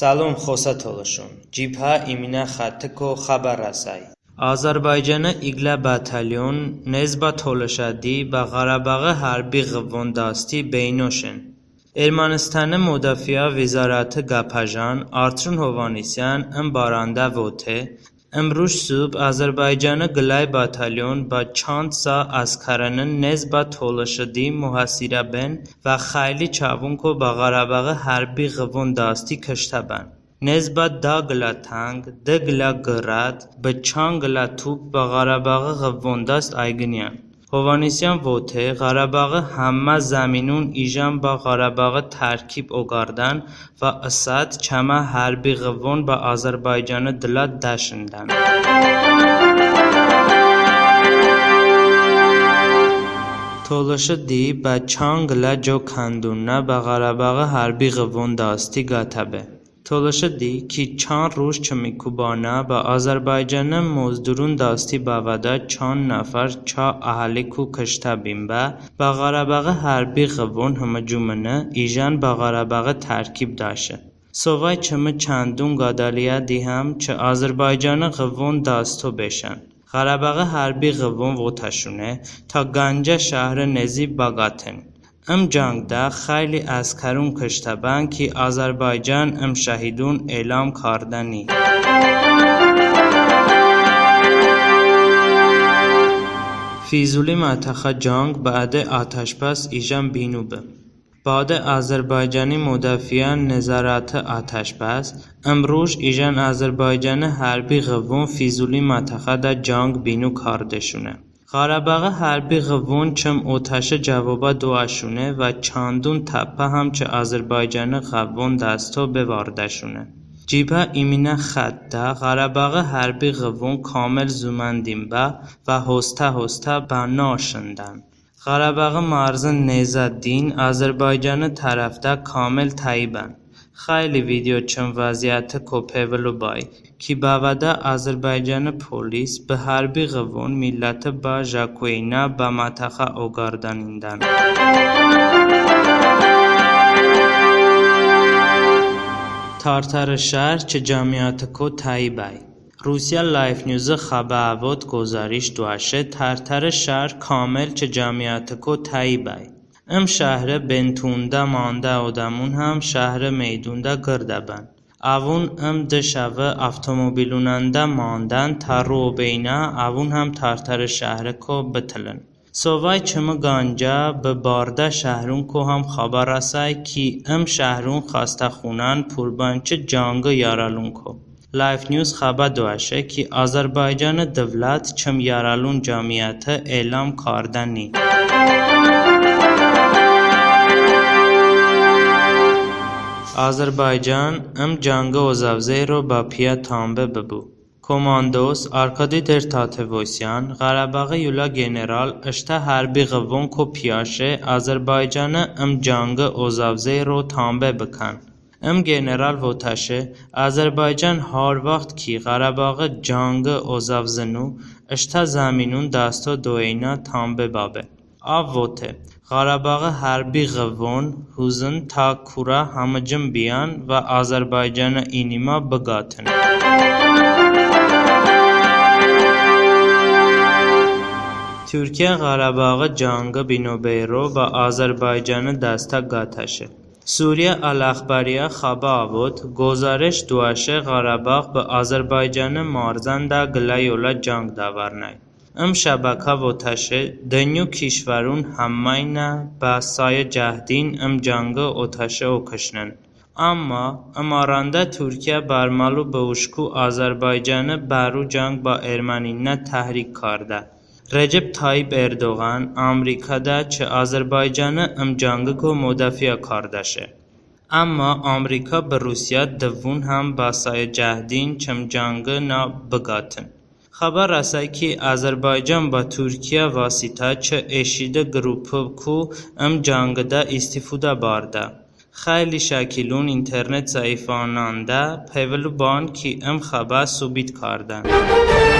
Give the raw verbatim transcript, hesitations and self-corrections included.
Səlom xosə tolışon. Cibhə iminə xətiko xəbər rəsəy. Azərbaycani iqlə batalyon nez bə tolışə di bə Ğarabaği hərbi ğıvvon dasti beynoşen. Ermənistani mudafiə vizarəti qəpəjən Artun Hovannisyan ım barədə vote, ımruj sub Azərbaycani qıləy batalyon bə çand sa əskərinin nez bə tolışi di muhasirə ben və xəyli çəvonko bə Ğarabaği hərbi ğıvvon dasti kıştə bən. Nez bə da qılə tank, dı qılə qırad, bı çan qılə tup bə Ğarabaği ğıvvon dast ayqıniyan. Hovannisyan vote, Ğarabaği həmmə zəminon ijən bə Ğarabaği tərkib oqardən və ısət çəmə hərbi ğıvvon bə Azərbaycani dılə dəşındən. Tolışi di bə çan qılə co kəndonə bə Ğarabaği hərbi ğıvvon dasti qətə be. Tolışi di ki çan ruj çımiku bənə bə Azərbaycani mozduron dasti bəvədə çan nəfər çə əhaliku kıştə bin bə, bə Ğarabaği hərbi ğıvvon hımıcumıni ijən bə Ğarabaği tərkib dəşe. Sovəy çımi çandon qədəliyə di həm çı Azərbaycani ğıvvon dasto beşən. Ğarabaği hərbi ğıvvon votəşone ta Gəncə şəhri nezi bəqəten. Im cəngədə xəyli əskəron kıştə bən ki Azərbaycan ım şəhidon elam kardəni. Fizuli mətəxə cəng bədə atəşbəs ijən bino be. Bədə Azərbaycani mudafiə nizarəti atəşbəs, ımruj ijən Azərbaycani hərbi ğıvvon Fizuli mətəxədə cəng bino kardəşone. Ğarabaği hərbi ğıvvon çım otəşi cəvobə doəşone və çandon təpə həm çı Azərbaycani ğıvvon dasto bevardəşone. Cibhə iminə xətədə Ğarabaği hərbi ğıvvon kamil zumandin bə və hostə-hostə bə noşındən. Ğarabaği marzın nezə din Azərbaycani tərəfdə kamil təybən. Xəyli video çım vəziyətiko pevılo bəy ki bəvədə Azərbaycani polis bı hərbi ğıvvon milləti bə jəkueynə bə mətəxə oqardənindən. Tərtəri şəhr çı cəmiyətiko təy bəy. Rusiya Life News-i xəbə əvot gozəriş doəşe Tərtəri şəhr kamil çı cəmiyətiko təy bəy. Im şəhri bentundə mandə odəmon həm şəhri meydonədə qırdə bən. Əvon ım dı şəvi avtomobilonədə mandən ta robeynə əvon həm Tərtəri şəhriko bıtılın. Sovəy çımi Gəncə bı bardə şəhronko həm xəbə rəsəy ki ım şəhron xəstəxonən pur bən çı cəngi yaralonko. Life News xəbə doəşe ki Azərbaycani dıvlət çım yaralon cəmiyəti elam kardəni. Azərbaycan ım cəngi ozavzero bəpiyə tambe bıbu. Komandos Arkadi Tertatevosyan Ğarabaği yolə general ıştə hərbi ğıvvonko piyəşe Azərbaycani ım cəngi ozavzero tambe bıkən. Im general votəşe, Azərbaycan har vaxt ki Ğarabaği cəngi ozavzınu, ıştə zəminon dasto doeynə tambe bəbe. Əv vote, Ğarabaği hərbi ğıvvon hozın ta Kura həmıcım biyən və Azərbaycani inimə bıqətın. Turkiyə Ğarabaği cəngi bino bero bə Azərbaycani dastə qətəşe. Suriyə Əl-Əxbariyə xəbə əvot, gozəriş doəşe Ğarabağ bı Azərbaycani marzədə qılə yolə cəng dəvarnəy. Im şəbəkə votəşe, dınyo kişvəron həmməynə bə səy-cəhdin ım cəngi otəşi okışnın. Əmma ım arədə Turkiyə bərməlo bı uşku Azərbaycani bəro cəng bə erməninə təhrik kardə. Recep Tayyip Erdoğan Amrikədə çı Azərbaycani ım cəngiko mudafiə kardəşe. Əmma Amrika bı Rusiyə dıvvon həm bə səy-cəhdin çım cəngi nə bıqətın. Xəbə rəsəy ki Azərbaycan bə Turkiyə vasitə çı eşidə qrupiku ım cəngidə istifodə bardə. Xəyli şəkilon internet səhifəonədə pevılo bən ki ım xəbə subut kardən.